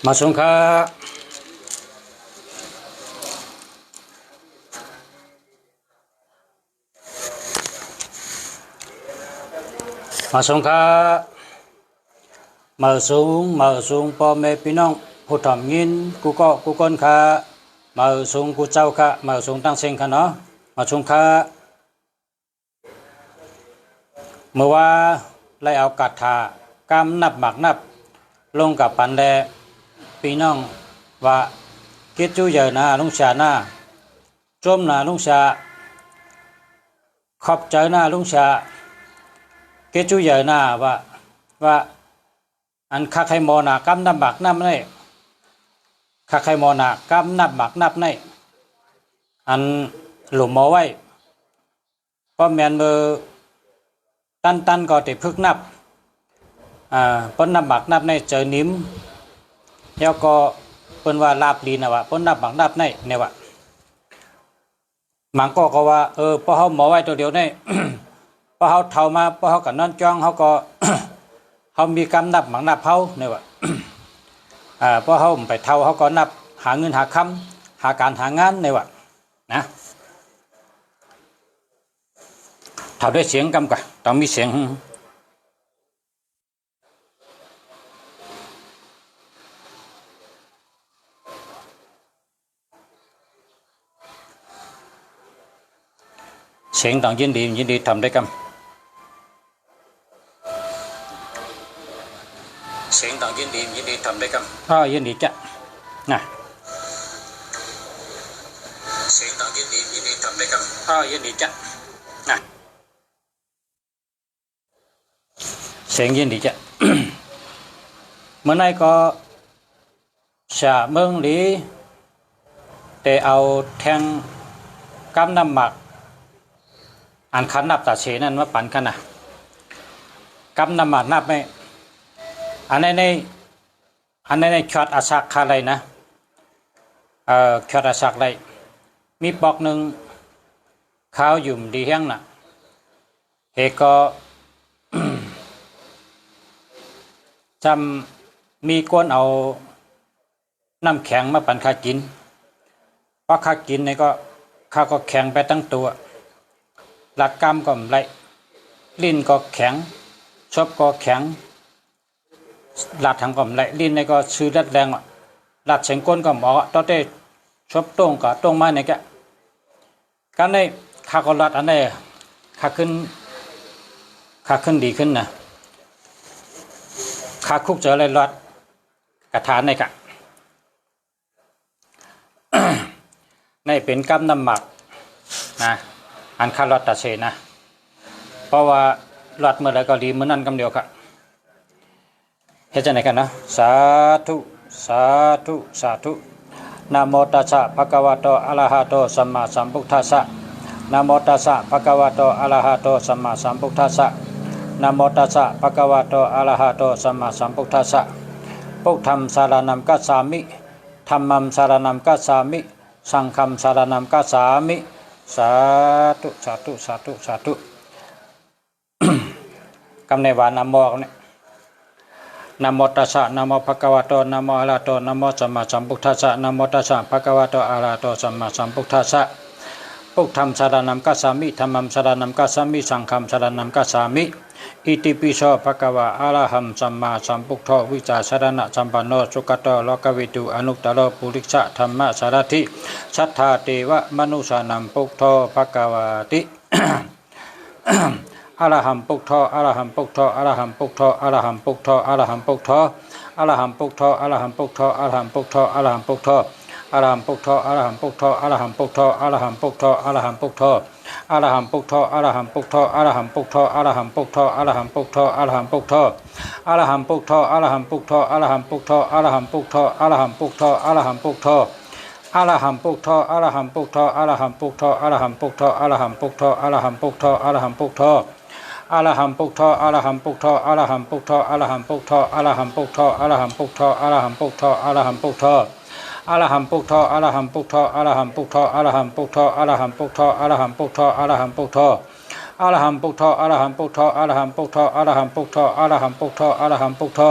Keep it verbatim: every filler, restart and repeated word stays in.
Mausuṃ kha. Mausuṃ kha. Mausuṃ, mausuṃ ພໍ່ແມ່ພີ່ນ້ອງ ຜູ້ຖອມຍິນ ກູ່ເກາະ ກູ່ກົ້ນ ຂະ. Mausuṃ ກູ່ເຈົ້າຂະ. Mausuṃ ທັງເສັງຂະເນາະ. Mausuṃ kha. ມື້ວານ ໄດ້ເອົາກາຖາ ກຳນັບໝາກນັບ ລົງກະປັນແລ ພີ່ນ້ອງວ່າ ກິດຈຸໃຫຍ່ນາລຸງຊານາ, ຈົ່ມນາລຸງຊາ, ຂອບໃຈນາລຸງຊາ, ກິດຈຸໃຫຍ່ນາ ວ່າ ວ່າ ອັນ ຂະໄຂ່ໝໍນາ ກຳນັບໝາກນັບໃນ, ຂະໄຂ່ໝໍນາ ກຳນັບໝາກນັບໃນ ອັນ ຫຼົມໝໍໄວ້. ກໍແມ່ນມື້ຕັນໆ ກໍໄດ້ຝຶກນັບ, ອ່າ ປົນນັບໝາກນັບໃນ ເຈີນິມ, ແລ້ວກໍເພິ່ນວ່າລາບລີນະວ່າ ປົນນັບໝາກນັບໃນ ແນວວ່າ ບາງກໍ ກໍວ່າ ເອີ ເພາະເຮົາໝໍໄວ້ຕົວດຽວໃນ ເພາະເຮົາເຖົ້າມາ ເພາະເຮົາກໍນອນຈ້ອງ ເຮົາກໍ ເຮົາມີກຳນັບໝາກນັບເຮົາ ແນວວ່າ ອ່າ ເພາະເຮົາໄປເຖົ້າ ເຮົາກໍນັບຫາເງິນຫາຄຳ ຫາການຫາງານ ແນວວ່າ ນະ. ຖາມດ້ວຍສຽງກຳກະ ຕ້ອງມີສຽງ. ສຽງຕ້ອງຍິນດີ, ຍິນດີ ຖາມໄດ້ກຳ. ສຽງຕ້ອງຍິນດີ, ຍິນດີ ຖາມໄດ້ກຳ. ອໍ ຍິນດີຈະ ນະ. ສຽງຕ້ອງຍິນດີ, ຍິນດີ ຖາມໄດ້ກຳ. ອໍ ຍິນດີຈະ ນະ. ສຽງເຢັນດີຈ້ະ. ມື້ໃນກໍຊາເມືອງລີ ແຕ່ເອົາແທ່ງກຳນ້ຳໝາກ ອັນຄັນນັບຕາເສນັ້ນມາປັນຄັນນະ. ກຳນ້ຳໝາກນັບໃຫ້ ອັນໃນ ໃນ ອັນໃນ ໃນຂອດອາສັກຄາໄລນະ. ເອີ ຂອດອາສັກໄລ ມີປອກໜຶ່ງ ຄາວຢູ່ດີແຮງນະ. ເຮກໍ ຈຳມີຄົນເອົານ້ຳແຂງມາປັນຂ້າກິນ. ພໍຂ້າກິນນີ້ກໍ ຂ້າກໍແຂງໄປທັງຕົວ. ລັດກ້າມກໍບໍ່ໄດ້. ລີ້ນກໍແຂງ. ສົບກໍແຂງ. ລັດຫຍັງກໍບໍ່ໄດ້. ລີ້ນນີ້ກໍຊື່ລັດແລງອະ. ລັດເສັງກົ້ນກໍບໍ່ອອກ. ຕໍ່ແຕ່ສົບຕົງກໍຕົງມານີ້ກະ ການໃດຂ້າກໍລອດອັນໃດ ຂ້າຂຶ້ນ ຂ້າຂຶ້ນດີຂຶ້ນນະ. ຂ້າຄຸກເຈີໄດ້ລອດກະຖາໃນກະ ໃນເປັນກຳນ້ຳໝາກນະ ອັນຂ້າລອດຕາເສນະ. ເພາະວ່າລອດມື້ໃດກໍດີມື້ນັ້ນກຳດຽວກະ. ເຮັດຈັ່ງໃດກັນນະ? ສາທຸ ສາທຸ ສາທຸ. Namo tassa bhagavato arahato sammāsambuddhassa. Namo tassa bhagavato arahato sammāsambuddhassa. Namo tassa bhagavato arahato sammāsambuddhassa. Buddhaṃ saraṇaṃ gacchāmi. Dhammaṃ saraṇaṃ gacchāmi. Saṅghaṃ saraṇaṃ gacchāmi. Sādhu, sādhu, sādhu, sādhu. ກຳໃນວ່ານະໂມນີ້ Namo tassa, namo bhagavato, namo arahato, namo sammāsambuddhassa. Namo tassa bhagavato arahato sammāsambuddhassa. Buddhaṃ saraṇaṃ gacchāmi. Dhammaṃ saraṇaṃ gacchāmi. Saṅghaṃ saraṇaṃ gacchāmi. Itipi so bhagavā arahaṃ sammāsambuddho vijjācaraṇasampanno sugato lokavidū anuttaro purisadammasārathi satthā devamanussānaṃ buddho bhagavāti. Arahaṃ buddho, arahaṃ buddho, arahaṃ buddho, arahaṃ buddho, arahaṃ buddho. Arahaṃ buddho, arahaṃ buddho, arahaṃ buddho, arahaṃ buddho. Arahaṃ buddho, arahaṃ buddho, arahaṃ buddho, arahaṃ buddho, arahaṃ buddho. Arahaṃ buddho, arahaṃ buddho, arahaṃ buddho, arahaṃ buddho, arahaṃ buddho, arahaṃ buddho. Arahaṃ buddho, arahaṃ buddho, arahaṃ buddho, arahaṃ buddho, arahaṃ buddho, arahaṃ buddho. Arahaṃ buddho, arahaṃ buddho, arahaṃ buddho, arahaṃ buddho, arahaṃ buddho, arahaṃ buddho, arahaṃ buddho. Arahaṃ buddho, arahaṃ buddho, arahaṃ buddho, arahaṃ buddho, arahaṃ buddho, arahaṃ buddho, arahaṃ buddho, arahaṃ buddho. Arahaṃ buddho, arahaṃ buddho, arahaṃ buddho, arahaṃ buddho, arahaṃ buddho, arahaṃ buddho, arahaṃ buddho, arahaṃ buddho. Arahaṃ buddho, arahaṃ buddho, arahaṃ buddho, arahaṃ buddho, arahaṃ buddho, arahaṃ buddho.